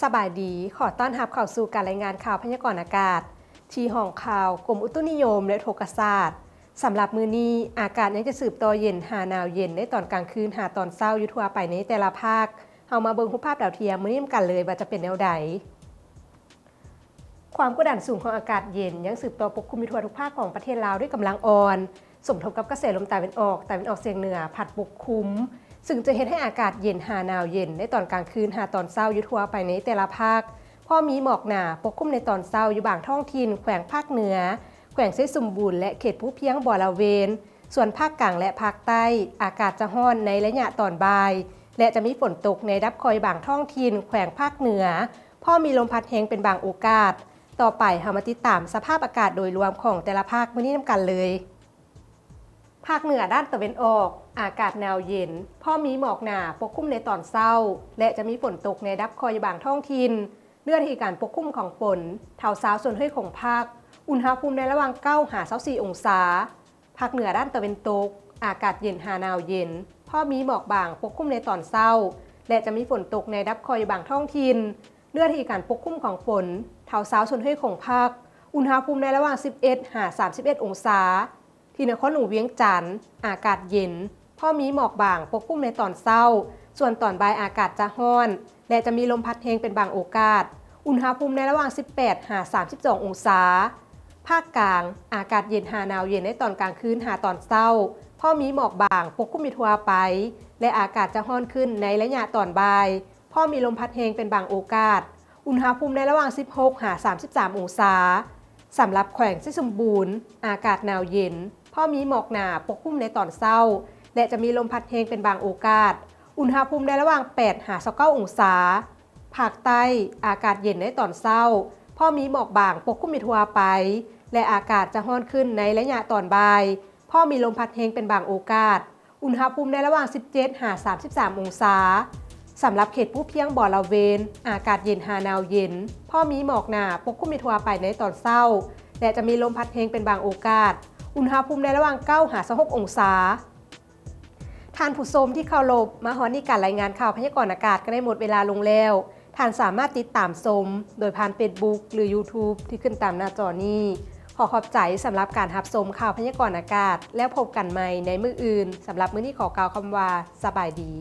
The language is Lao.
ສະບາຍດີ, ຂໍຕ້ອນຮັບເຂົ້າສູ່ການລາຍງານຂ່າວພະຍາກອນອາກາດ ທີ່ຫ້ອງຂ່າວກົມອຸຕຸນິຍົມ ແລະ ອຸທົກກະສາດ. ສຳລັບມື້ນີ້, ອາກາດຍັງຈະສືບຕໍ່ເຢັນຫາໜາວເຢັນໃນຕອນກາງຄືນຫາຕອນເຊົ້າຢູ່ທົ່ວໄປໃນແຕ່ລະພາກ. ເຮົາມາເບິ່ງຮູບພາບດາວທຽມມື້ນີ້ນຳກັນເລີຍວ່າຈະເປັນແນວໃດ. ຄວາມກົດດັນສູງຂອງອາກາດເຢັນຍັງສືບຕໍ່ປົກຄຸມຢູ່ທົ່ວທຸກພາກຂອງປະເທດລາວດ້ວຍກຳລັງອ່ອນ, ສົມທົບກັບກະແສລົມຕາເວັນອອກ, ຕາເວັນອອກສຽງເໜືອພັດປົກຄຸມ, ຊຶ່ງຈະເຮັດໃຫ້ອາກາດເຢັນຫາໜາວເຢັນໃນຕອນກາງຄືນຫາຕອນເຊົ້າຢູ່ທົ່ວໄປໃນແຕ່ລະພາກ, ພໍມີໝອກໜາປົກຄຸມໃນຕອນເຊົ້າຢູ່ບາງທ້ອງຖິ່ນແຂວງພາກເໜືອ, ແຂວງໄຊສົມບູນ ແລະ ເຂດພູພຽງບໍລະເວນ. ສ່ວນພາກກາງ ແລະ ພາກໃຕ້, ອາກາດຈະຮ້ອນໃນໄລຍະຕອນບ່າຍ ແລະ ຈະມີຝົນຕົກໃນລະດັບຄ່ອຍບາງທ້ອງຖິ່ນແຂວງພາກເໜືອ, ພໍມີລົມພັດແຮງເປັນບາງໂອກາດ. ຕໍ່ໄປເຮົາມາຕິດຕາມສະພາບອາກາດໂດຍລວມຂອງແຕ່ລະພາກມື້ນີ້ນຳກັນເລີຍ. ພາກເໜືອດ້ານຕາເວັນອອກ, ອາກາດໜາວເຢັນ, ພໍມີໝອກໜາປົກຄຸມໃນຕອນເຊົ້າ ແລະ ຈະມີຝົນຕົກໃນລະດັບຄ່ອຍບາງທ້ອງຖິ່ນ. ເນື້ອທີ່ການປົກຄຸມຂອງຝົນເທົ່າຊາວສ່ວນຮ້ອຍຂອງພາກ, ອຸນຫະພູມໃນລະຫວ່າງເກົ້າຫາຊາວສີ່ອົງສາ. ພາກເໜືອດ້ານຕາເວັນຕົກ, ອາກາດເຢັນຫາໜາວເຢັນ, ພໍມີໝອກບາງປົກຄຸມໃນຕອນເຊົ້າ ແລະ ຈະມີຝົນຕົກໃນລະດັບຄ່ອຍບາງທ້ອງຖິ່ນ. ເນື້ອທີ່ການປົກຄຸມຂອງຝົນເທົ່າຊາວສ່ວນຮ້ອຍຂອງພາກ, ອຸນຫະພູມໃນລະຫວ່າງສິບເອັດຫາສາມສິບເອັດອົງສາ. ທີ່ນະຄອນຫຼວງວຽງຈັນ, ອາກາດເຢັນ, ພໍມີໝອກບາງປົກຄຸມໃນຕອນເຊົ້າ, ສ່ວນຕອນບ່າຍອາກາດຈະຮ້ອນ ແລະ ຈະມີລົມພັດແຮງເປັນບາງໂອກາດ, ອຸນຫະພູມໃນລະຫວ່າງສິບແປດຫາສາມສິບສອງອົງສາ. ພາກກາງ, ອາກາດເຢັນຫາໜາວເຢັນໃນຕອນກາງຄືນຫາຕອນເຊົ້າ, ພໍມີໝອກບາງປົກຄຸມຢູ່ທົ່ວໄປ ແລະ ອາກາດຈະຮ້ອນຂຶ້ນໃນໄລຍະຕອນບ່າຍ, ພໍມີລົມພັດແຮງເປັນບາງໂອກາດ, ອຸນຫະພູມໃນລະຫວ່າງສິບຫົກຫາສາມສິບສາມອົງສາ. ສຳລັບແຂວງໄຊສົມບູນ, ອາກາດໜາວເຢັນ, ພໍມີໝອກໜາປົກຄຸມໃນຕອນເຊົ້າ ແລະ ຈະມີລົມພັດແຮງເປັນບາງໂອກາດ, ອຸນຫະພູມໃນລະຫວ່າງແປດຫາຊາວເກົ້າອົງສາ. ພາກໃຕ້, ອາກາດເຢັນໃນຕອນເຊົ້າ, ພໍມີໝອກບາງປົກຄຸມຢູ່ທົ່ວໄປ ແລະ ອາກາດຈະຮ້ອນຂຶ້ນໃນໄລຍະຕອນບ່າຍ, ພໍມີລົມພັດແຮງເປັນບາງໂອກາດ, ອຸນຫະພູມໃນລະຫວ່າງສິບເຈັດຫາສາມສິບສາມອົງສາ. ສຳລັບເຂດພູພຽງບໍລະເວນ, ອາກາດເຢັນຫາໜາວເຢັນ, ພໍມີໝອກໜາປົກຄຸມຢູ່ທົ່ວໄປໃນຕອນເຊົ້າ ແລະ ຈະມີລົມພັດແຮງເປັນບາງໂອກາດ, ອຸນຫະພູມໃນລະຫວ່າງເກົ້າຫາຊາວຫົກອົງສາ. ທ່ານຜູ້ຊົມທີ່ເຄົາລົບ, ມາຮອດນີ້ການລາຍງານຂ່າວພະຍາກອນອາກາດກໍໄດ້ໝົດເວລາລົງແລ້ວ. ທ່ານສາມາດຕິດຕາມຊົມໂດຍຜ່ານ Facebook ຫຼື YouTube ທີ່ຂຶ້ນຕາມໜ້າຈໍນີ້. ຂໍຂອບໃຈສຳລັບການຮັບຊົມຂ່າວພະຍາກອນອາກາດ, ແລ້ວພົບກັນໃໝ່ໃນມື້ອື່ນ. ສຳລັບມື້ນີ້ຂໍກ່າວຄຳວ່າ ສະບາຍດີ.